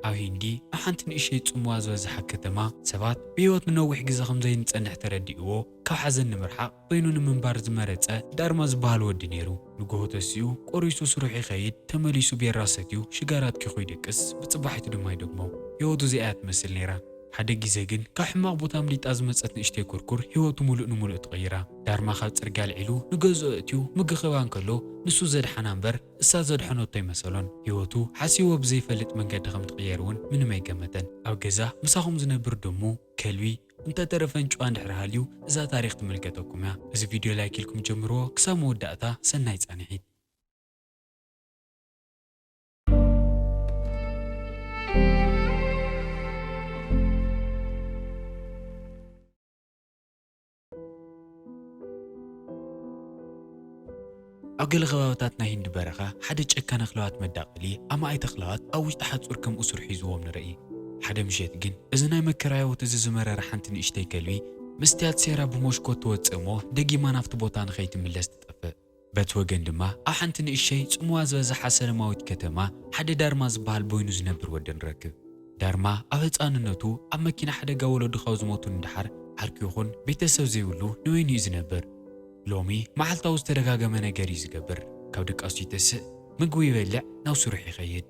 ኣብ ሂንዲ፣ ኣብ ሓንቲ ንእሽተይ ጽምዋ ዝበዝሓ ከተማ፣ ሰባት ብህይወት ንነዊሕ ግዜ ከም ዘይንጸንሕ ተረዲእዎ፣ ካብ ሓዘን ንምርሓቕ በይኑ ንምንባር ዝመረጸ ዳርማ ዝበሃል ወዲ ነይሩ። ንግሆ ተሲኡ፣ ቆሪሱ ስርሑ ይኸይድ፣ ተመሊሱ ቤራ ሰትዩ፣ ሽጋራት ኪኹ ይድቅስ፣ ብጽባሒቱ ድማ ይደግሞ። ህይወቱ እዚኣ እያ ትመስል ነይራ። ሓደ ግዜ ግን፣ ካብ ሕማቕ ቦታ ኣምሊጣ ዝመጸት ንእሽተይ ኩርኩር ህይወቱ ምሉእ ንምሉእ ትቕይራ። ዳርማ ካብ ጽርግያ ኣልዒሉ ንገዝኦ እትዩ ምግኽባ እንከሎ፣ ንሱ ዘድሓና እምበር እሳ ዘድሐነቶ ኣይመሰሎን። ህይወቱ ሓሲዎ ብዘይፈልጥ መንገዲ ከም ትቕየር እውን ምንም ኣይገመተን። ኣብ ገዛ ምሳኹም ዝነብር ድሙ፣ ከልቢ፣ እንተተረፈን ጭዋ እንድሕር ሃልዩ እዛ ታሪኽ ትምልከተኩም እያ። እዚ ቪድዮ ላይክ ኢልኩም ጀምርዎ ክሳብ መወዳእታ። ሰናይ ጻንሒት። ኣብ ገለ ከባብታት ናይ ሂንዲ በረኻ ሓደ ጨካን ኣኽላባት መዳቐሊ ኣማኢት ኣኽላባት ኣብ ውሽጢ ሓጹር ከም እሱር ሒዝዎም ንርኢ። ሓደ ምሸት ግን እዚ ናይ መከራ ህይወት እዚ ዝመረረ ሓንቲ ንእሽተይ ከልቢ መስትያት ሴራ ብሞሽኮ ትወጽእ እሞ ደጊማ ናብቲ ቦታ ንኸይትምለስ ትጠፍእ። በቲ ወገን ድማ ኣብ ሓንቲ ንእሸይ ጽምዋ ዝበዝሓ ሰለማዊት ከተማ ሓደ ዳርማ ዝበሃል በይኑ ዝነብር ወዲ ንረክብ። ዳርማ ኣብ ህጻንነቱ ኣብ መኪና ሓደጋ ወለዱ ካብ ዝሞቱ ንደሓር ዓርኪ ይኹን ቤተሰብ ዘይብሉ ንበይኑ እዩ ዝነብር። ሎሚ መዓልታዊ ዝተደጋገመ ነገር እዩ ዝገብር። ካብ ድቃሱ ይተስእ፣ ምግቡ ይበልዕ፣ ናብ ስርሑ ይኸይድ።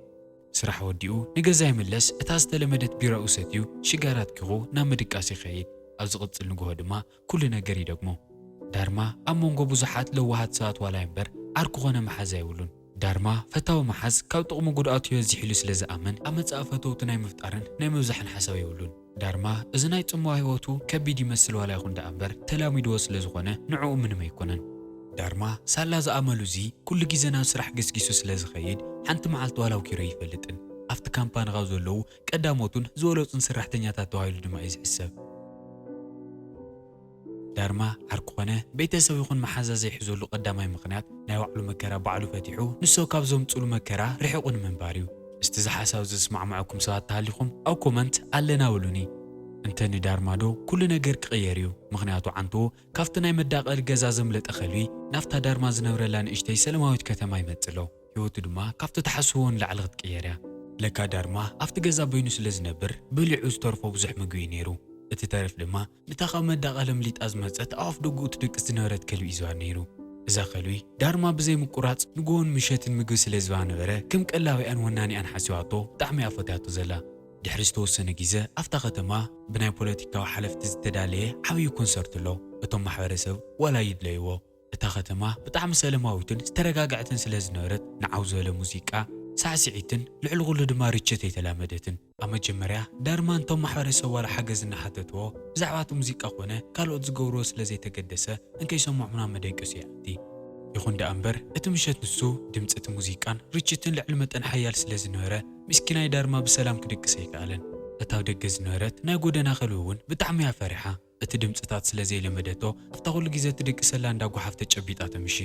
ስራሕ ወዲኡ ንገዛ ይምለስ፣ እታ ዝተለመደት ቢራኡ ሰትዩ ሽጋራት ኪኹ ናብ ምድቃስ ይኸይድ። ኣብ ዝቕጽል ንግሆ ድማ ኩሉ ነገር ይደግሞ። ዳርማ ኣብ መንጎ ብዙሓት ለዋሃት ሰባት ዋላ እምበር ዓርኩ ኾነ መሓዛ የብሉን። ዳርማ ፈታዊ መሓዝ ካብ ጥቕሙ ጉድኣቱ ይበዝሕ ኢሉ ስለ ዝኣምን ኣብ መጻኢ ፈተውቲ ናይ ምፍጣርን ናይ ምብዛሕን ሓሳብ የብሉን። ዳርማ እዚ ናይ ጽምዋ ህይወቱ ከቢድ ይመስል ዋላ ይኹን ደኣ እምበር ተላሚድዎ ስለ ዝኾነ ንዕኡ ምንም ኣይኮነን። ዳርማ ሳላ ዝኣመሉ እዚ ኩሉ ግዜ ናብ ስራሕ ገስጊሱ ስለ ዝኸይድ ሓንቲ መዓልቲ ዋላ ኣውኪሩ ኣይፈልጥን። ኣብቲ ካምፓኒ ካብ ዘለዉ ቀዳሞቱን ዝበለጹን ሰራሕተኛታት ተባሂሉ ድማ እዩ ዝሕሰብ። ዳርማ ዓርኩ ኾነ ቤተሰብ ይኹን መሓዛ ዘይሕዘሉ ቀዳማይ ምኽንያት ናይ ባዕሉ መከራ ባዕሉ ፈቲሑ ንሶ ካብ ዘምጽሉ መከራ ርሒቑ ንምንባር እዩ። እስቲ እዚ ሓሳብ እዚ ዝስማዕምዐኩም ሰባት ተሃሊኹም ኣብ ኮመንት ኣለና በሉኒ። እንተ ንዳርማ ዶ ኩሉ ነገር ክቕየር እዩ? ምኽንያቱ ዓንትኡ ካብቲ ናይ መዳቐሊ ገዛ ዘምለጠ ከልቢ ናብታ ዳርማ ዝነብረላ ንእሽተይ ሰለማዊት ከተማ ይመጽእ ኣሎ። ህይወቱ ድማ ካብቲ ትሓስብዎ ንላዕሊ ክትቅየር እያ። ለካ ዳርማ ኣብቲ ገዛ በይኑ ስለ ዝነብር በሊዑ ዝተርፎ ብዙሕ ምግቢ እዩ ነይሩ። እቲ ተረፍ ድማ ነታ ካብ መዳቐሊ ኣምሊጣ ዝመጸት ኣብ ኣፍ ደጉኡ ትድቅስ ዝነበረት ከልቢ እዩ ዝባን ነይሩ። እዛ ከልቢ ዳርማ ብዘይ ምቁራጽ ንግሆን ምሸትን ምግቢ ስለ ዝባ ነበረ ከም ቀላቢኣን ወናኒኣን ሓሲባቶ ብጣዕሚ እያ ፈትያቶ ዘላ። ድሕሪ ዝተወሰነ ግዜ ኣብታ ከተማ ብናይ ፖለቲካዊ ሓለፍቲ ዝተዳለየ ዓብዪ ኮንሰርት ኣሎ። እቶም ማሕበረሰብ ዋላ ይድለይዎ። እታ ከተማ ብጣዕሚ ሰለማዊትን ዝተረጋግዐትን ስለ ዝነበረት ንዓው ዝበለ ሙዚቃ፣ ሳዕስዒትን ልዕሊ ኩሉ ድማ ርችት ኣይተላመደትን። ኣብ መጀመርያ ዳርማ ነቶም ማሕበረሰብ ዋላ ሓገዝ እናሓተትዎ ብዛዕባ እቲ ሙዚቃ ኮነ ካልኦት ዝገብርዎ ስለ ዘይተገደሰ እንከይሰምዖም ናብ መደቀሲ ይኣቲ። ይኹን ደኣ እምበር እቲ ምሸት ንሱ ድምፂ እቲ ሙዚቃን ርችትን ልዕሊ መጠን ሓያል ስለ ዝነበረ ምስኪናይ ዳርማ ብሰላም ክድቅስ ኣይከኣለን። እታ ኣብ ደገ ዝነበረት ናይ ጎደና ከልቢ እውን ብጣዕሚ እያ ፈሪሓ። እቲ ድምጽታት ስለ ዘይለመደቶ ኣብታ ኩሉ ግዜ ትድቅሰላ እንዳ ጓሓፍ ተጨቢጣ ተምሺ።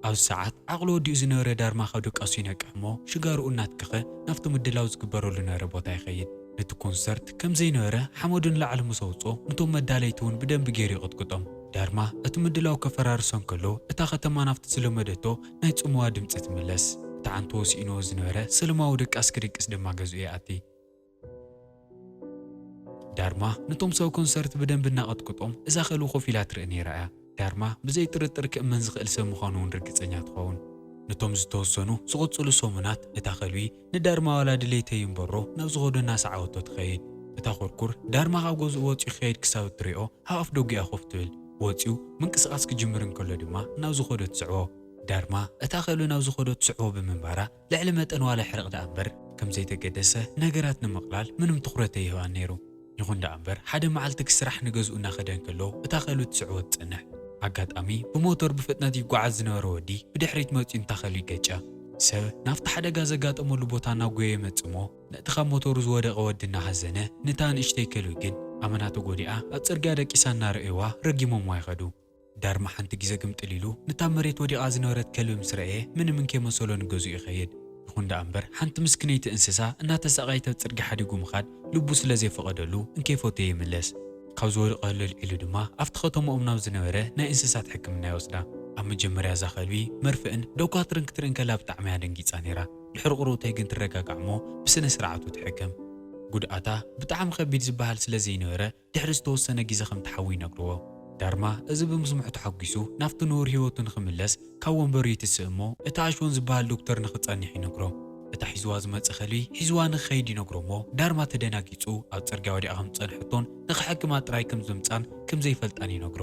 ኣብዚ ሰዓት ዓቕሉ ወዲኡ ዝነበረ ዳርማ ካብ ድቃሱ ይነቅሕ እሞ ሽጋርኡ እናትከኸ ናብቲ ምድላው ዝግበረሉ ዝነበረ ቦታ ይኸይድ። ነቲ ኮንሰርት ከም ዘይነበረ ሓመዱ ንላዕሊ ምስ ኣውጽኦ ነቶም መዳለይቲ እውን ብደንቢ ገይሩ ይቕጥቅጦም። ዳርማ እቲ ምድላው ከፈራርሶ እንከሎ እታ ከተማ ናብቲ ዝለመደቶ ናይ ጽምዋ ድምጺ ትምለስ። እቲ ዓንቶ ወሲእንዎ ዝነበረ ሰለማዊ ድቃስ ክድቅስ ድማ ገዝኡ ይኣቲ። ዳርማ ነቶም ሰብ ኮንሰርት ብደንቢ እናቐጥቅጦም እዛ ከልቢ ኮፍ ኢላ ትርኢ ነይራ እያ። ዳርማ ብዘይ ጥርጥር ክእመን ዝኽእል ሰብ ምዃኑ እውን ርግጸኛ ትኸውን። ነቶም ዝተወሰኑ ዝቕጽሉ ሰሙናት እታ ከልቢ ንዳርማ ዋላ ድሌተይ እምበሮ ናብ ዝኸዶ እናሰዓበቶ ትኸይድ። እታ ኩርኩር ዳርማ ካብ ገዝኡ ወጺኡ ክኸይድ ክሳብ እትሪኦ ኣብ ኣፍ ደጉ እያ ኮፍ ትብል። ወጺኡ ምንቅስቓስ ክጅምር እንከሎ ድማ ናብ ዝኸዶ ትስዕቦ። ዳርማ እታ ከልቢ ናብ ዝኸዶ ትስዕቦ ብምንባራ ልዕሊ መጠን ዋላ ይሕረቕ ደኣ እምበር ከም ዘይተገደሰ ነገራት ንምቕላል ምንም ትኹረት ኣይህባን ነይሩ። ይኹን ደኣ እምበር ሓደ መዓልቲ ክስራሕ ንገዝኡ እናኸደ እንከሎ እታ ከልቢ ትስዕቦ ትጸንሕ። ኣጋጣሚ ብሞተር ብፍጥነት ይጓዓዝ ዝነበረ ወዲ ብድሕሪት መጺኡ ንታ ከልቢ ይገጫ። ሰብ ናብቲ ሓደጋ ዘጋጠመሉ ቦታ እናጎየ ይመጽእ እሞ ነቲ ካብ ሞተሩ ዝወደቐ ወዲ እናሃዘነ ነታ ንእሽተይ ከልቢ ግን ኣመና ተጎዲኣ ኣብ ጽርግያ ደቂሳ እናረኣይዋ ረጊሞምዋ ይኸዱ። ዳርማ ሓንቲ ግዜ ግምጥል ኢሉ ነታ መሬት ወዲቓ ዝነበረት ከልቢ ምስ ረኣየ ምንም እንከይመሰሎ ንገዝኡ ይኸይድ። ይኹን ደኣ እምበር ሓንቲ ምስክነይቲ እንስሳ እናተሳቐየት ኣብ ጽርግያ ሓዲጉ ምኻድ ልቡ ስለ ዘይፈቐደሉ እንከይፈተየ ይምለስ። ካብ ዝወደቐሉ ኣልዒሉ ድማ ኣብቲ ከተማኦም ናብ ዝነበረ ናይ እንስሳት ሕክምና ይወስዳ። ኣብ መጀመርያ እዛ ከልቢ መርፍእን ዶኳትርን ክትርኢ እንከላ ብጣዕሚ እያ ደንጊጻ ነይራ። ድሕሪ ቁሩብተይ ግን ትረጋጋዕ እሞ ብስነ ስርዓቱ ትሕከም። ጉድኣታ ብጣዕሚ ከቢድ ዝበሃል ስለ ዘይነበረ ድሕሪ ዝተወሰነ ግዜ ከም ትሓዊ ይነግርዎ። ዳርማ እዚ ብምስምዑ ተሓጒሱ ናብቲ ንቡር ህይወቱ ንኽምለስ ካብ ወንበሩ ይትስእ እሞ እቲ ኣሽወን ዝበሃል ዶክተር ንኽጸንሕ ይነግሮ። እታ ሒዝዋ ዝመጸ ከልቢ ሒዝዋ ንኽኸይድ ይነግሮ እሞ ዳርማ ተደናጊጹ ኣብ ጽርግያ ወዲቓ ከም ዝጸንሐቶን ንኽሕክማ ጥራይ ከም ዘምጻን ከም ዘይፈልጣን ይነግሮ።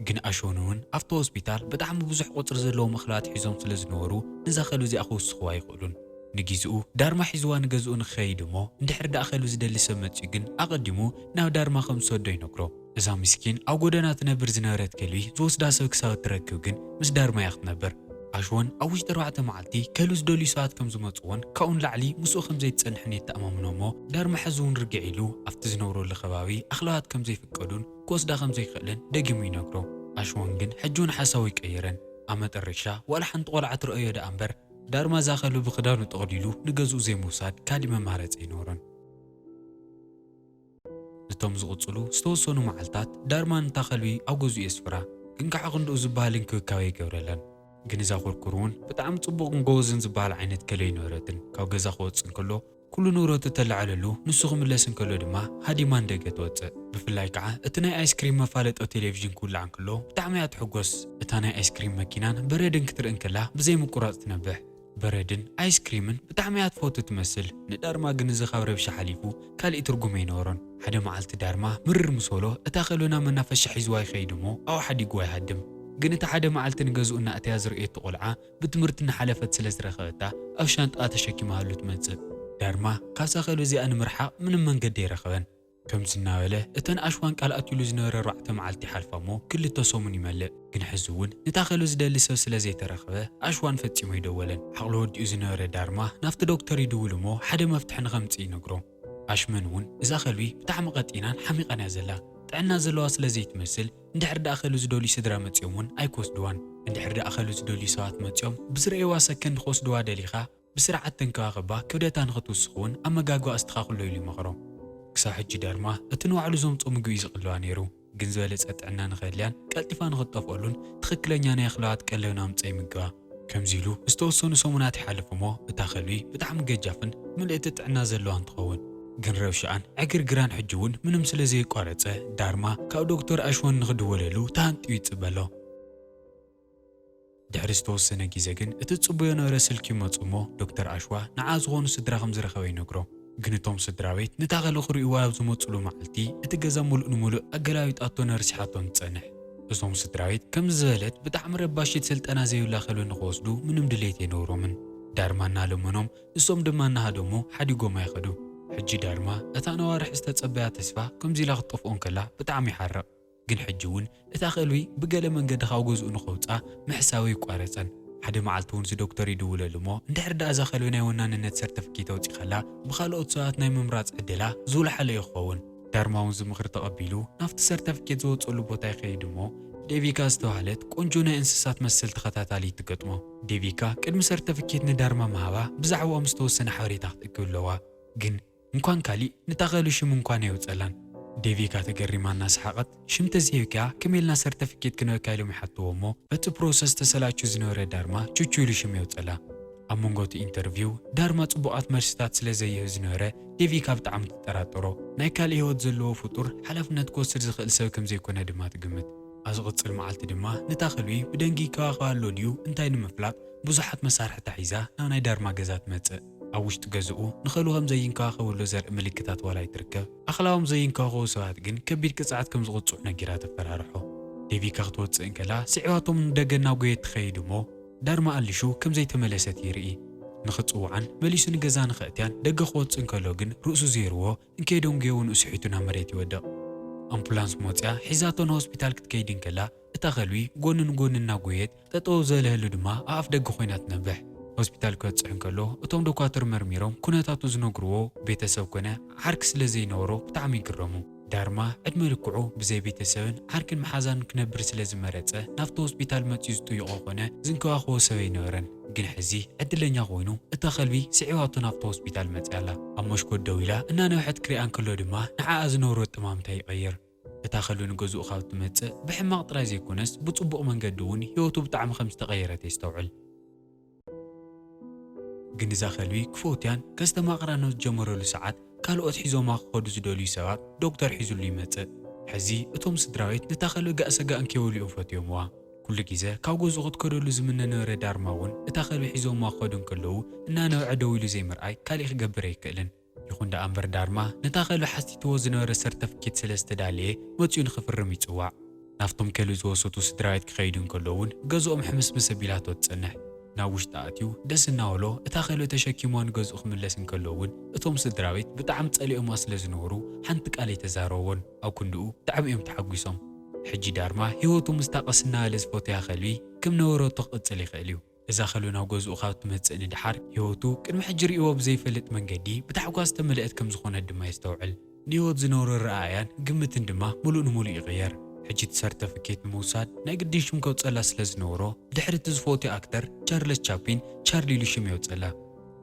ግን ኣሽወን እውን ኣብቲ ሆስፒታል ብጣዕሚ ብዙሕ ቁጽሪ ዘለዎም እኽላት ሒዞም ስለ ዝነበሩ ነዛ ከልቢ እዚኣ ክውስኽዋ ኣይኽእሉን። ንጊዜኡ ዳርማ ሒዝዋ ንገዝኡ ንኽኸይድ እሞ እንድሕር ደኣ ከልቢ ዝደሊ ሰብ መጺኡ ግን ኣቐዲሙ ናብ ዳርማ ከም ዝሰዶ ይነግሮ። እዛ ምስኪን ኣብ ጎደና ትነብር ዝነበረት ከልቢ ዝወስዳ ሰብ ክሳብ እትረክብ ግን ምስ ዳርማ እያ ክትነብር። ኣሽወን ኣብ ውሽጢ ኣርባዕተ መዓልቲ ከልቢ ዝደልዩ ሰባት ከም ዝመጽዎን ካብኡ ንላዕሊ ምስኡ ከም ዘይትጸንሕን የተኣማምኖ እሞ ዳርማ ሕዚ እውን ርግዕ ኢሉ ኣብቲ ዝነብረሉ ከባቢ ኣኽላባት ከም ዘይፍቀዱን ክወስዳ ከም ዘይክእልን ደጊሙ ይነግሮ። ኣሽወን ግን ሕጂ እውን ሓሳቡ ኣይቀየረን። ኣብ መጠረሻ ዋላ ሓንቲ ቆልዓ ትረኣዮ ደኣ እምበር ዳርማ እዛ ከልቢ ብኽዳኑ ጠቕሊሉ ንገዝኡ ዘይምውሳድ ካሊእ መማረፂ ኣይነበሮን። እቶም ዝቕፅሉ ዝተወሰኑ መዓልታት ዳርማ ንታ ከልቢ ኣብ ገዝኡ የስፍራ፣ ግን ከዓ ክንድኡ ዝበሃል እንክብካቤ ኣይገብረላን። ግን እዛ ኩርኩር እውን ብጣዕሚ ፅቡቕን ጎበዝን ዝበሃል ዓይነት ከልቢ ኣይነበረትን። ካብ ገዛ ክወፅእ እንከሎ ኩሉ ንብረቱ ተላዕለሉ፣ ንሱ ክምለስ እንከሎ ድማ ሃዲማ ንደገ ትወፅእ። ብፍላይ ከዓ እቲ ናይ ኣይስክሪም መፋለጢ ቴሌቪዥን ክውላዕ እንከሎ ብጣዕሚ እያ ትሕጎስ። እታ ናይ ኣይስክሪም መኪናን በረድን ክትርኢ እንከላ ብዘይ ምቁራፅ ትነብሕ። በረድን ኣይስክሪምን ብጣዕሚ እያ ትፈቱ ትመስል። ንዳርማ ግን እዚ ካብ ረብሻ ሓሊፉ ካሊእ ትርጉም ኣይነበሮን። ሓደ መዓልቲ ዳርማ ምርር ምስ በሎ እታ ከልቢ ናብ መናፈሻ ሒዝዋ ይኸይድ እሞ ኣብኡ ሓዲግዋ ይሃድም። ግን እቲ ሓደ መዓልቲ ንገዝኡ እናእተያ ዝርእየቶ ቆልዓ ብትምህርቲ እናሓለፈት ስለ ዝረኸበታ ኣብ ሻንጣኣ ተሸኪማሉ ትመጽእ። ዳርማ ካብዛ ከልቢ እዚኣ ንምርሓቕ ምንም መንገዲ ኣይረኸበን። ከምዚ እናበለ እተን ኣሽዋን ቃል ኣትዩሉ ዝነበረ ኣርባዕተ መዓልቲ ይሓልፋ እሞ ክልተ ሰሙን ይመልእ። ግን ሕዚ እውን ንታ ከልቢ ዝደሊ ሰብ ስለ ዘይተረኸበ ኣሽዋን ፈጺሙ ኣይደወለን። ዓቕሉ ወዲኡ ዝነበረ ዳርማ ናብቲ ዶክተር ይድውል እሞ ሓደ መፍትሒ ንኸምጽእ ይነግሮ። ኣሽመን እውን እዛ ከልቢ ብጣዕሚ ቀጢናን ሓሚቓን እያ ዘላ። ጥዕና ዘለዋ ስለ ዘይትመስል እንድሕር ደኣ ከልቢ ዝደልዩ ስድራ መጺኦም እውን ኣይክወስድዋን። እንድሕር ደኣ ከልቢ ዝደልዩ ሰባት መጺኦም ብዝረእይዋ ሰከንድ ክወስድዋ ደሊኻ ብስርዓት ተንከባኸባ፣ ክብደታ ንኽትውስኽ እውን ኣመጋግባ ኣስተኻኽሎ ኢሉ ይመኽሮ። ክሳብ ሕጂ ዳርማ እቲ ንባዕሉ ዘምጾ ምግቢ እዩ ዝቕልባ ነይሩ፣ ግን ዝበለጸ ጥዕና ንኽህልያን ቀልጢፋ ንኽትጠፍኦሉን ትኽክለኛ ናይ ኣኽላባት ቀለብ ናምጽኣ ይምግባ። ከምዚ ኢሉ ዝተወሰኑ ሰሙናት ይሓልፍ እሞ እታ ከልቢ ብጣዕሚ ገጃፍን ምልእቲ ጥዕና ዘለዋን ትኸውን። ግን ረብሽኣን ዕግርግራን ሕጂ እውን ምንም ስለ ዘየቋረጸ ዳርማ ካብ ዶክተር ኣሽወን ንኽድወለሉ ተሃንጥዩ ይጽበ ኣሎ። ድሕሪ ዝተወሰነ ግዜ ግን እቲ ጽቡዮ ነበረ ስልኪ ይመጽእ እሞ ዶክተር ኣሽዋ ንዓ ዝኾኑ ስድራ ከም ዝረኸበ ይነግሮ። ግን እቶም ስድራ ቤት ንታ ከልቢ ክርእይዋ ኣብ ዝመጽሉ መዓልቲ እቲ ገዛ ሙሉእ ንሙሉእ ኣገላቢጣቶን ረሲሓቶን ትጸንሕ። እዞም ስድራ ቤት ከምዚ ዝበለት ብጣዕሚ ረባሺት ስልጠና ዘይብላ ከልቢ ንኽወስዱ ምንም ድሌት ኣይነበሮምን። ዳርማ እናለመኖም ንሶም ድማ እናሃደሙ ሓዲጎማ ይኸዱ። ሕጂ ዳርማ እታ ነዋርሕ ዝተጸበያ ተስፋ ከምዚ ኢላ ክትጠፍኦ እንከላ ብጣዕሚ ይሓርቕ። ግን ሕጂ እውን እታ ከልቢ ብገለ መንገዲ ካብ ገዝኡ ንኸውጽኣ ምሕሳቡ ኣይቋረጸን። ሓደ መዓልቲ እውን እዚ ዶክተር ይድውለሉ እሞ እንድሕር ደኣ እዛ ከልቢ ናይ ወናንነት ሰርተፍኬት ኣውጺኻላ ብኻልኦት ሰባት ናይ ምምራጽ ዕድላ ዝውልሓለ እዩ ክኸውን። ዳርማ እውን እዚ ምኽሪ ተቐቢሉ ናብቲ ሰርተፍኬት ዝወጽኣሉ ቦታ ይኸይድ እሞ ዴቪካ ዝተባህለት ቆንጆ ናይ እንስሳት መሰል ተኸታታሊት ትገጥሞ። ዴቪካ ቅድሚ ሰርተፍኬት ንዳርማ ምሃባ ብዛዕባኦም ዝተወሰነ ሓበሬታ ክትእክብ ኣለዋ። ግን እንኳን ካሊእ ንታ ከልቢ ሽም እንኳን ኣየውጸላን። ዴቪካ ተገሪማ እናሰሓቐት ሽም ተዘይብካያ ከመይ ኢልና ሰርተፍኬት ክንበካ ኢሎም ይሓትዎ እሞ በቲ ፕሮሰስ ተሰላችዩ ዝነበረ ዳርማ ቹቹ ኢሉ ሽም የውጸላ። ኣብ መንጎ እቲ ኢንተርቪው ዳርማ ጽቡቓት መልስታት ስለ ዘይህብ ዝነበረ ዴቪካ ብጣዕሚ ትጠራጠሮ። ናይ ካልእ ህይወት ዘለዎ ፍጡር ሓላፍነት ክወስድ ዝኽእል ሰብ ከም ዘይኮነ ድማ ትግምት። ኣብ ዝቕጽል መዓልቲ ድማ ነታ ከልቢ ብደንጊ ይከባኸባ ኣሎ ድዩ እንታይ ንምፍላጥ ብዙሓት መሳርሕታ ሒዛ ናብ ናይ ዳርማ ገዛ ትመጽእ። ኣብ ውሽጢ ገዝኡ ንኸልቢ ከም ዘይንከባኸበሉ ዘርኢ ምልክታት ዋላ ኣይትርከብ፣ ኣኽላቦም ዘይንከባኸቡ ሰባት ግን ከቢድ ቅጽዓት ከም ዝቕጽዑ ነጊራ ተፈራርሖ። ዴቪካ ክትወጽእ እንከላ ስዒባቶም ንደገ እናጎየት ትኸይድ እሞ ዳርማ ኣልሹ ከም ዘይተመለሰት ይርኢ። ንኽጽውዓን መሊሱ ንገዛ ንኸእትያን ደገ ክወጽእ እንከሎ ግን ርእሱ ዘይርዎ እንከይደንጎየ እውን ስሒቱ ናብ መሬት ይወድቕ። ኣምቡላንስ መጺኣ ሒዛቶ ንሆስፒታል ክትከይድ እንከላ እታ ከልቢ ጎኒ ንጎኒ እናጎየት ጠጠው ዝበለህሉ ድማ ኣብ ኣፍ ደገ ኮይና ትነብሕ። ሆስፒታል ክበጽሕ እንከሎ እቶም ዶኳትር መርሚሮም ኩነታቱ ዝነግርዎ ቤተሰብ ኮነ ዓርኪ ስለ ዘይነበሮ ብጣዕሚ ይግረሙ። ዳርማ ዕድመ ልክዑ ብዘይ ቤተሰብን ዓርክን መሓዛን ክነብር ስለ ዝመረጸ ናብቲ ሆስፒታል መጺኡ ዝጥይቖ ኮነ ዝንከባኸቦ ሰብ ኣይነበረን። ግን ሕዚ ዕድለኛ ኮይኑ እታ ከልቢ ስዒባቶ ናብቲ ሆስፒታል መጺኣ ኣላ። ኣብ መሽኮት ደው ኢላ እናነውሐት ክሪኣ እንከሎ ድማ ንዓኣ ዝነበሮ ኣጠማምታ ይቐይር። እታ ከልቢ ንገዝኡ ካብ እትመጽእ ብሕማቕ ጥራይ ዘይኮነስ ብጽቡቕ መንገዲ እውን ህይወቱ ብጣዕሚ ከም ዝተቐየረት የስተውዕል። ግን እዛ ከልቢ ክፈውትያን ከስተማቕራን ኣብ ዝጀመረሉ ሰዓት ካልኦት ሒዞማ ክኸዱ ዝደልዩ ሰባት ዶክተር ሒዙሉ ይመጽእ። ሕዚ እቶም ስድራ ቤት ነታ ከልቢ ጋእ ሰጋእ እንከይበሉ እዮም ፈትዮምዋ። ኩሉ ግዜ ካብ ገዝኡ ክትከደሉ ዝምነ ነበረ ዳርማ እውን እታ ከልቢ ሒዞምዋ ክኸዱ እንከለዉ እናነበዐ ደው ኢሉ ዘይምርኣይ ካሊእ ክገብር ኣይክእልን። ይኹን ደኣ እምበር ዳርማ ነታ ከልቢ ሓቲትዎ ዝነበረ ሰርተፍኬት ስለ ዝተዳለየ መጺኡ ንኽፍርም ይጽዋዕ። ናብቶም ከልቢ ዝወሰቱ ስድራ ቤት ክኸይዱ እንከለዉ እውን ገዝኦም ሕምስምስ ኣቢላቶ ትጸንሕ። ናብ ውሽጢ ኣትዩ ደስ እናበሎ እታ ከልቢ ተሸኪምዋ ንገዝኡ ክምለስ እንከሎ እውን እቶም ስድራ ቤት ብጣዕሚ ጸሊኦማ ስለ ዝነበሩ ሓንቲ ቃል ኣይተዛረብዎን። ኣብ ክንድኡ ብጣዕሚ እዮም ተሓጒሶም። ሕጂ ዳርማ ህይወቱ ምስታ ቀስ እናበለ ዝፈትያ ከልቢ ከም ነበረቶ ክቕጽል ይኽእል እዩ። እዛ ከልቢ ናብ ገዝኡ ካብ ትመጽእ ንደሓር ህይወቱ ቅድሚ ሕጂ ርእይዎ ብዘይፈልጥ መንገዲ ብታሕጓስ ዝተመልአት ከም ዝኾነት ድማ የስተውዕል። ንህይወት ዝነብሮ ረኣያን ግምትን ድማ ምሉእ ንምሉእ ይቕየር። ሕጂ እቲ ሰርተፍኬት ንምውሳድ ናይ ግድን ሽም ከውጸላ ስለ ዝነበሮ ብድሕሪ እቲ ዝፈትዮ ኣክተር ቻርለስ ቻፕሊን ቻርሊ ኢሉ ሽም የውጸላ።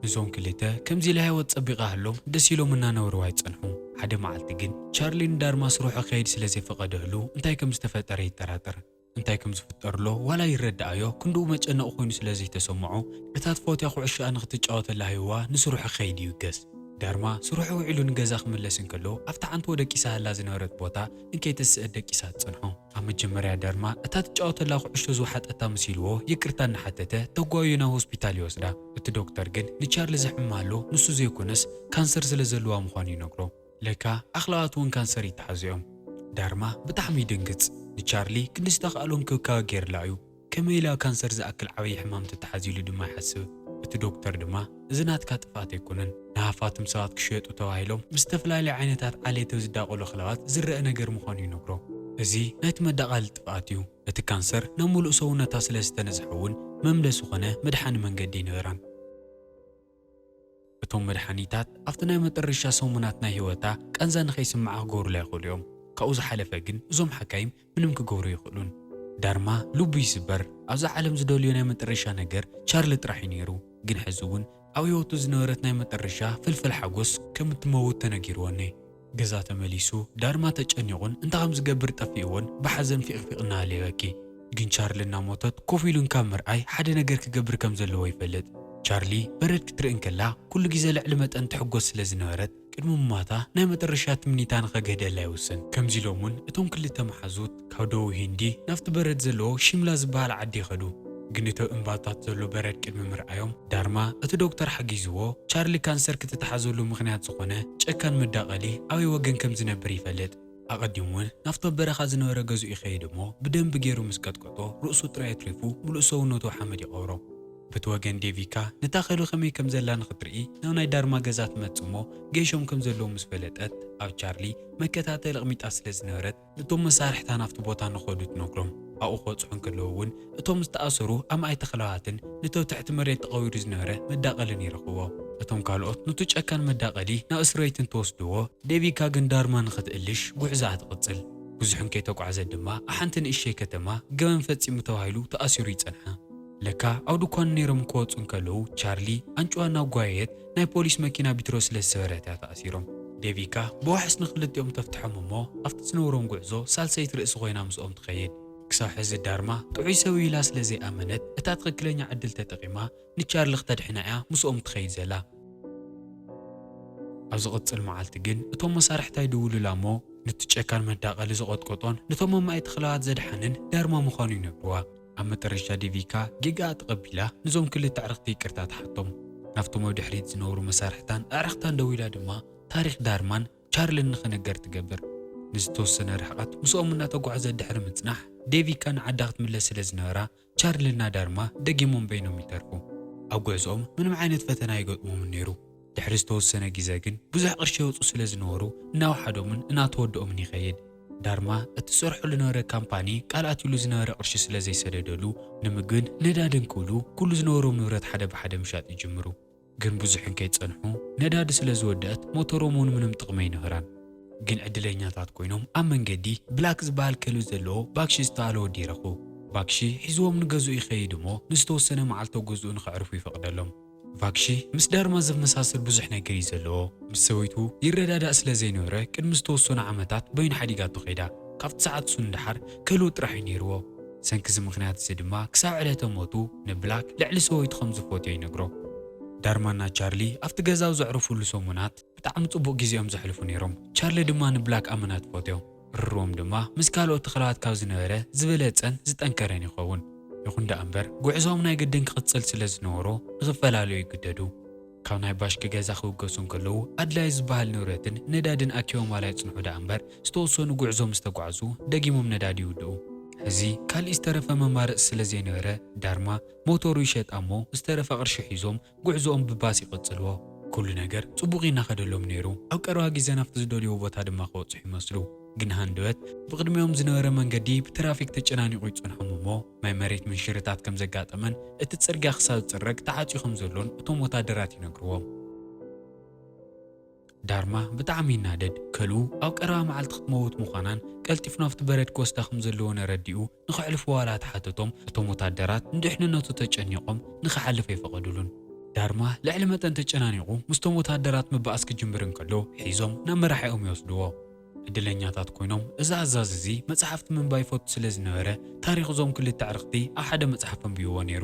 እዞም ክልተ ከምዚ ኢላ ህይወት ጸቢቓ ሃሎም ደስ ኢሎም እናነበርዋ ይጸንሑ። ሓደ መዓልቲ ግን ቻርሊ ንዳርማ ስርሑ ክኸይድ ስለ ዘይፈቐደሉ እንታይ ከም ዝተፈጠረ ይጠራጠር። እንታይ ከም ዝፍጠርሎ ዋላ ይረድኣዮ ክንድኡ መጨነቒ ኮይኑ ስለ ዘይተሰምዖ እታ ትፈትያ ኩዕሾኣ ንክትጫወተላ ሂብዋ ንስርሑ ክኸይድ ይውገስ። ዳርማ ስርሑ ውዒሉ ንገዛ ክምለስ እንከሎ ኣብታ ሓንቲ ወደቂሳ ሃላ ዝነበረት ቦታ እንከይትስእት ደቂሳ ትጸንሖ። ኣብ መጀመርያ ዳርማ እታ ትጫወተላ ኩዕሾ ዝወሓጠታ መሲልዎ ይቅርታ እናሓተተ ተጓዩ ናብ ሆስፒታል ይወስዳ። እቲ ዶክተር ግን ንቻርሊ ዘሕምም ኣሎ ንሱ ዘይኮነስ ካንሰር ስለ ዘለዋ ምዃኑ ይነግሮ። ለካ ኣኽላባት እውን ካንሰር ይተሓዙ እዮም። ዳርማ ብጣዕሚ ይድንግጽ። ንቻርሊ ክንዲ ዝተኻእሎ እንክብካበ ገይርላ እዩ። ከመይ ኢላ ካንሰር ዝኣክል ዓብዪ ሕማም ትተሓዝ ኢሉ ድማ ይሓስብ። እቲ ዶክተር ድማ እዚ ናትካ ጥፍኣት ኣይኮነን። ንሃፋትም ሰባት ክሽየጡ ተባሂሎም ምስ ዝተፈላለዩ ዓይነታት ዓሌት ዝዳቐሉ ኣኽላባት ዝረአ ነገር ምዃኑ ይነግሮ። እዚ ናይቲ መዳቐሊ ጥፍኣት እዩ። እቲ ካንሰር ናብ ምሉእ ሰውነታ ስለ ዝተነዝሐ እውን መምለሲ ኾነ መድሓኒ መንገዲ ኣይነበራን። እቶም መድሓኒታት ኣብቲ ናይ መጠረሻ ሰሙናት ናይ ህይወታ ቃንዛ ንኸይስምዓ ክገብሩላ ይኽእሉ እዮም። ካብኡ ዝሓለፈ ግን እዞም ሓካይም ምንም ክገብሩ ኣይኽእሉን። ዳርማ ልቡ ይስበር። ኣብዛ ዓለም ዝደልዮ ናይ መጠረሻ ነገር ቻርሊ ጥራሕ እዩ ነይሩ። ግን ሕዚ እውን ኣብ ህይወቱ ዝነበረት ናይ መጠረሻ ፍልፍል ሓጎስ ከም እትመውት ተነጊርዎ እኔ። ገዛ ተመሊሱ ዳርማ ተጨኒቑን እንታይ ከም ዝገብር ጠፊእዎን ብሓዘን ፊቕፊቕ እናበለ ይበኪ። ግን ቻርሊ እናሞተት ኮፍ ኢሉ እንካብ ምርኣይ ሓደ ነገር ክገብር ከም ዘለዎ ይፈልጥ። ቻርሊ በረድ ክትርኢ እንከላ ኩሉ ግዜ ልዕሊ መጠን ትሕጎስ ስለ ዝነበረት ቅድሚ ምሟታ ናይ መጠረሻ ትምኒታ ንኸግህደላ ይውስን። ከምዚ ኢሎም እውን እቶም ክልተ መሓዙት ካብ ደቡብ ሂንዲ ናብቲ በረድ ዘለዎ ሺምላ ዝበሃል ዓዲ ይኸዱ። ግን እቲ እምባታት ዘሎ በረድ ቅድሚ ምርኣዮም ዳርማ እቲ ዶክተር ሓጊዝዎ ቻርሊ ካንሰር ክትተሓዘሉ ምኽንያት ዝኾነ ጨካን መዳቐሊ ኣበይ ወገን ከም ዝነብር ይፈልጥ። ኣቐዲሙ እውን ናብቲ በረኻ ዝነበረ ገዝኡ ይኸይድ እሞ ብደንቢ ገይሩ ምስ ቀጥቀጦ ርእሱ ጥራይ ኣትሪፉ ምሉእ ሰውነቱ ሓመድ ይቐብሮ። በቲ ወገን ዴቪካ ነታ ከልቢ ከመይ ከም ዘላ ንኽትርኢ ናብ ናይ ዳርማ ገዛ ትመጽእ እሞ ገይሾም ከም ዘለዉ ምስ ፈለጠት ኣብ ቻርሊ መከታተሊ ኣቕሚጣ ስለ ዝነበረት ነቶም መሳርሕታ ናብቲ ቦታ ንኸዱ ትነግሮም። ኣብኡ ክበጽሑ እንከለዉ እውን እቶም ዝተኣሰሩ ኣምኣይ ተኽለዋትን ነቲ ኣብ ትሕቲ መሬት ተቐቢሩ ዝነበረ መዳቐልን ይረኽብዎ። እቶም ካልኦት ነቲ ጨካን መዳቐሊ ናብ እስር ቤት እንትወስድዎ ዴቪካ ግን ዳርማ ንኽትእልሽ ጉዕዞኣ ትቕጽል። ብዙሕ እንከይተጓዕዘት ድማ ኣብ ሓንቲ ንእሽተይ ከተማ ገበን ፈጺሙ ተባሂሉ ተኣሲሩ ይጸንሓ። ለካ ኣብ ድኳኑ ነይሮም ክወጹ እንከለዉ ቻርሊ ኣንጭዋ እናጓየየት ናይ ፖሊስ መኪና ቢትሮ ስለ ዝሰበረት እያ ተኣሲሮም። ዴቪካ ብዋሕስ ንኽልቲኦም ተፍትሖም እሞ ኣብቲ ዝነብሮም ጉዕዞ ሳልሰይቲ ርእሲ ኮይና ምስኦም ትኸይድ። ክሳብ ሕዚ ዳርማ ጥዑይ ሰብ እዩ ኢላ ስለ ዘይኣመነት እታ ትኽክለኛ ዕድል ተጠቒማ ንቻርሊ ክተድሕና እያ ምስኦም ትኸይድ ዘላ። ኣብ ዝቕጽል መዓልቲ ግን እቶም መሳርሕታ ይድውሉላ እሞ ነቲ ጨካን መዳቐሊ ዝቐጥቀጦን ነቶም ኣማኢት ተኽለዋት ዘድሓንን ዳርማ ምዃኑ ይነግርዋ። ኣብ መጠረሻ ዴቪካ ጌጋኣ ተቐቢላ ነዞም ክልተ ኣዕርኽቲ ይቅርታ ትሓቶም። ናብቶም ኣብ ድሕሪት ዝነብሩ መሳርሕታን ኣዕርኽታን ደዊላ ድማ ታሪኽ ዳርማን ቻርልን ንኽንገር ትገብር። ንዝተወሰነ ርሕቐት ምስኦም እናተጓዕዘ ድሕሪ ምጽናሕ ዴቪካ ንዓዳ ክትምለስ ስለ ዝነበራ ቻርልና ዳርማ ደጊሞም በይኖም ይተርፉ። ኣብ ጉዕዞኦም ምንም ዓይነት ፈተና ኣይገጥሞምን ነይሩ። ድሕሪ ዝተወሰነ ግዜ ግን ብዙሕ ቅርሺ የውፁ ስለ ዝነበሩ እናወሓዶምን እናተወድኦምን ይኸይድ። ዳርማ እቲ ዝሰርሖ ዝነበረ ካምፓኒ ቃል ኣትዩሉ ዝነበረ ቅርሺ ስለ ዘይሰደደሉ ንምግብን ነዳድን ክብሉ ኩሉ ዝነበሮም ንብረት ሓደ ብሓደ ምሻጥ ይጅምሩ። ግን ብዙሕ እንከይጸንሑ ነዳዲ ስለ ዝወደአት ሞተሮም እውን ምንም ጥቕሚ ኣይነበራን። ግን ዕድለኛታት ኮይኖም ኣብ መንገዲ ብላክ ዝበሃል ከልቢ ዘለዎ ባክሺ ዝተባህለ ወዲ ይረኽቡ። ባክሺ ሒዝዎም ንገዝኡ ይኸይድ እሞ ንዝተወሰነ መዓልቲ ገዝኡ ንኸዕርፉ ይፈቕደሎም። ቫክሺ ምስ ዳርማ ዘመሳስል ብዙሕ ነገር እዩ ዘለዎ። ምስ ሰበይቱ ይረዳዳእ ስለ ዘይነበረ ቅድሚ ዝተወሰኑ ዓመታት በይኑ ሓዲጋቶ ከይዳ። ካብቲ ሰዓት እሱ ንደሓር ከልቢ ጥራሕ እዩ ነይርዎ። ሰንኪ እዚ ምኽንያት እዚ ድማ ክሳብ ዕለተ ሞቱ ንብላክ ልዕሊ ሰበይቱ ከም ዝፈትዮ ይነግሮ። ዳርማና ቻርሊ ኣብቲ ገዛ ኣብ ዘዕርፉሉ ሰሙናት ብጣዕሚ ጽቡቕ ግዜኦም ዘሕልፉ ነይሮም። ቻርሊ ድማ ንብላክ ኣመና ትፈትዮ። ርርዎም ድማ ምስ ካልኦት ተኽለዋት ካብ ዝነበረ ዝበለጸን ዝጠንከረን ይኸውን። ይኹን ደኣ እምበር፣ ጉዕዞኦም ናይ ግድን ክቕጽል ስለ ዝነበሮ፣ ንኽፈላለዩ ይግደዱ። ካብ ናይ ባሽኪ ገዛ ክብገሱ እንከለዉ፣ ኣድላዪ ዝበሃል ንብረትን ነዳድን ኣኪቦም ዋላ ይጽንሑ ደኣ እምበር፣ ዝተወሰኑ ጉዕዞ ምስ ተጓዕዙ፣ ደጊሞም ነዳዲ ይውድኡ። ሕዚ፣ ካልእ ዝተረፈ መማረጺ ስለ ዘይነበረ፣ ዳርማ ሞተሩ ይሸጣ እሞ፣ ዝተረፈ ቅርሺ ሒዞም፣ ጉዕዞኦም ብባስ ይቕጽልዎ። ኩሉ ነገር ጽቡቕ ይናኸደሎም ነይሩ። ኣብ ቀረባ ግዜ ናብቲ ዝደልይዎ ቦታ ድማ ክበጽሑ ይመስሉ። ግን ሃንደበት ብቕድሚኦም ዝነበረ መንገዲ ብትራፊክ ተጨናኒቑ ይጸንሖም እሞ፣ ናይ መሬት ምንሽርታት ከም ዘጋጠመን እቲ ጽርግያ ክሳብ ዝጽረግ ተዓጽዩ ከም ዘሎን እቶም ወታደራት ይነግርዎም። ዳርማ ብጣዕሚ ይናደድ። ከልኡ ኣብ ቀረባ መዓልቲ ክትመውት ምዃናን ቀልጢፉ ናብቲ በረድ ክወስዳ ከም ዘለዎ ነረዲኡ ንኸሕልፍዎ ዋላ ተሓተቶም፣ እቶም ወታደራት ንድሕንነቱ ተጨኒቖም ንኽሓልፍ ኣይፈቐዱሉን። ዳርማ ልዕሊ መጠን ተጨናኒቑ ምስቶም ወታደራት ምብኣስ ክጅምር እንከሎ ሒዞም ናብ መራሒኦም ይወስድዎ። ዕድለኛታት ኮይኖም፣ እዚ ኣዛዚ እዚ መጽሓፍቲ ምንባይ ይፈቱ ስለ ዝነበረ፣ ታሪኽ እዞም ክልተ ኣዕርኽቲ ኣብ ሓደ መጽሓፍ ኣንቢብዎ ነይሩ።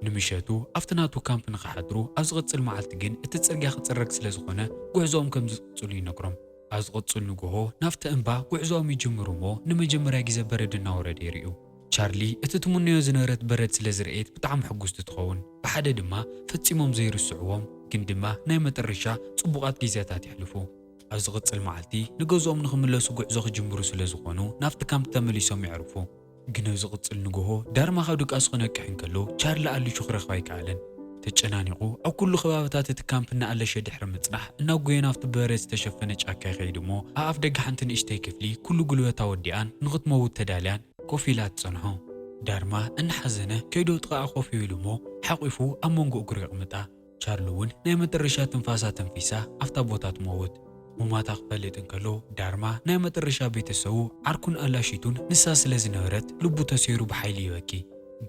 ንምሸቱ ኣብቲ ናቱ ካምፕ ንኽሓድሩ፣ ኣብ ዝቕጽል መዓልቲ ግን እቲ ጽርግያ ክጽረግ ስለ ዝኾነ፣ ጉዕዞኦም ከም ዝቕጽሉ ይነግሮም። ኣብ ዝቕጽል ንግሆ ናብቲ እምባ ጉዕዞኦም ይጅምሩ እሞ፣ ንመጀመርያ ግዜ በረድ እናወረደ ይርእዩ። ቻርሊ እቲ ትምነዮ ዝነበረት በረድ ስለ ዝረኣየት ብጣዕሚ ሕጉስቲ ትኸውን። ብሓደ ድማ ፈጺሞም ዘይርስዕዎም፣ ግን ድማ ናይ መጠረሻ ጽቡቓት ግዜታት የሕልፉ። ኣብ ዝቕጽል መዓልቲ ንገዝኦም ንኽምለሱ ጉዕዞ ክጅምሩ ስለ ዝኾኑ፣ ናብቲ ካምፕ ተመሊሶም የዕርፉ። ግን ኣብ ዝቕጽል ንግሆ ዳርማ ካብ ድቃሱ ክነቅሕ እንከሎ፣ ቻርሊ ኣሊሹ ክረኽባ ኣይከኣለን። ተጨናኒቑ ኣብ ኩሉ ከባብታት እቲ ካምፕ እናኣለሸ ድሕሪ ምጽናሕ፣ እናጎየ ናብቲ ብበረድ ዝተሸፈነ ጫካ ይኸይድ እሞ፣ ኣብ ኣፍ ደገ ሓንቲ ንእሽተይ ክፍሊ ኩሉ ጉልበታ ወዲኣን ንኽትመውት ተዳልያን ኮፍ ኢላ ትጸንሖ። ዳርማ እናሓዘነ ከይዱ ጥቓኣ ኮፍ ይብል እሞ፣ ሓቒፉ ኣብ መንጎ እግሩ የቕምጣ። ቻርሊ እውን ናይ መጠረሻ ትንፋሳ ተንፊሳ ኣብታ ቦታ ትመውት። ሙማታ ክፈልጥ እንከሎ፣ ዳርማ ናይ መጠረሻ ቤተሰቡ ዓርኩን ኣላሺቱን ንሳ ስለ ዝነበረት፣ ልቡ ተሰይሩ ብሓይሊ ይበኪ።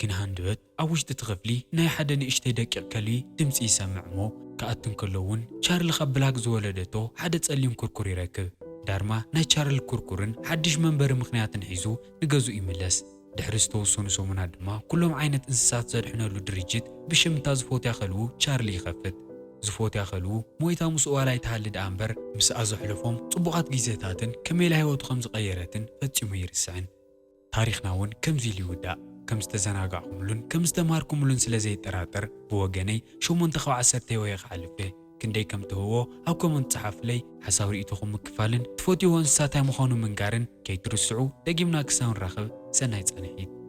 ግን ሃንደበት ኣብ ውሽጢ እቲ ክፍሊ ናይ ሓደ ንእሽተይ ደቂቕ ከልቢ ድምጺ ይሰምዕ እሞ፣ ክኣቱ እንከሎ እውን ቻርሊ ካብ ብላክ ዝወለደቶ ሓደ ጸሊም ኩርኩር ይረክብ። ዳርማ ናይ ቻርሊ ኩርኩርን ሓድሽ መንበሪ ምኽንያትን ሒዙ ንገዝኡ ይምለስ። ድሕሪ ዝተወሰኑ ሰሙናት ድማ፣ ኩሎም ዓይነት እንስሳት ዘድሕነሉ ድርጅት ብሽም እታ ዝፎትያ ከልቡ ቻርሊ ይኸፍት። ዝፎትያ ከልቡ ሞይታ ምስኡ ዋላ ኣይትሃሊ ደኣ እምበር፣ ምስኣ ዘሕለፎም ጽቡቓት ግዜታትን ከመይ ኢላ ህይወቱ ከም ዝቐየረትን ፈጺሙ ኣይርስዕን። ታሪኽና እውን ከምዚ ኢሉ ይውዳእ። ከም ዝተዘናጋዕኩምሉን ከም ዝተማሃርኩምሉን ስለ ዘይጠራጠር፣ ብወገነይ ሸሞንተ ካብ ዓሰርተ ሂበዮ ክሓልፍ እየ። ክንደይ ከም ትህብዎ ኣብ ኮመንት ጸሓፉለይ። ሓሳብ ርእይቶኹም ምክፋልን ትፈትይዎ እንስሳ እንታይ ምዃኑ ምንጋርን ከይትርስዑ። ደጊምና ክሳብ ንራኸብ፣ ሰናይ ጻንሒት።